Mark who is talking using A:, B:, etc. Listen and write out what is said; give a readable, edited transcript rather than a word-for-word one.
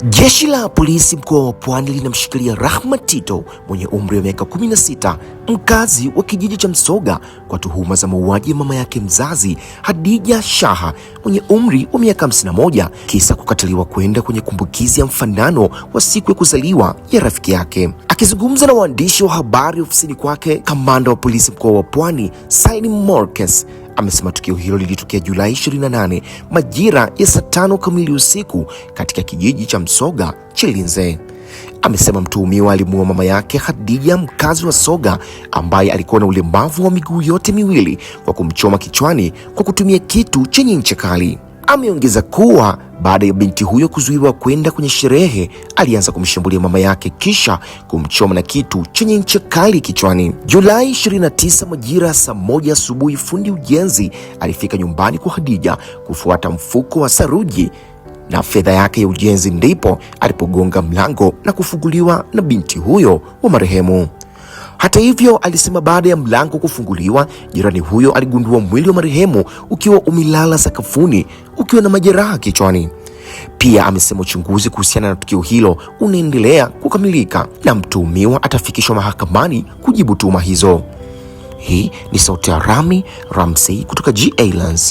A: Jeshi la polisi mkoa wa Pwani linamshikilia Rahma Tito mwenye umri wa miaka 16, mkazi wa kijiji cha Msoga kwa tuhuma za mauaji ya mama yake mzazi Hadija Shaha mwenye umri wa miaka 51, kisa kukataliwa kwenda kwenye kumbukizi ya mfanano wa siku ya kuzaliwa ya rafiki yake. Akizungumza na waandishi wa habari ofisini kwake, kamanda wa polisi mkoa wa Pwani Salim Morkes amesema tukio hilo lilitokea Julai 28 majira ya saa 5 kamili usiku katika kijiji cha Msoga Chilinze. Amesema mtuhumiwa alimuua mama yake Khadija, mkazi wa Soga, ambaye alikuwa na ulemavu wa miguu yote miwili kwa kumchoma kichwani kwa kutumia kitu chenye ncha kali. Ameongeza kuwa baada ya binti huyo kuzuiwa kwenda kwenye sherehe, alianza kumshambulia mama yake kisha kumchoma na kitu chenye ncha kali kichwani. Julai 29 majira saa 1 asubuhi, fundi ujenzi alifika nyumbani kwa Khadija kufuata mfuko wa saruji na fedha yake ya ujenzi, ndipo alipogonga mlango na kufunguliwa na binti huyo wa marehemu. Hata hivyo, alisema baada ya mlango kufunguliwa, jirani huyo aligundua mwili wa marehemu ukiwa umelala sakafuni ukiwa na majeraha kichwani. Pia amesema uchunguzi kuhusiana na tukio hilo unaendelea kukamilika na mtuhumiwa atafikishwa mahakamani kujibu tuhuma hizo. Hii ni sauti ya Rami Ramsey kutoka GA Lands.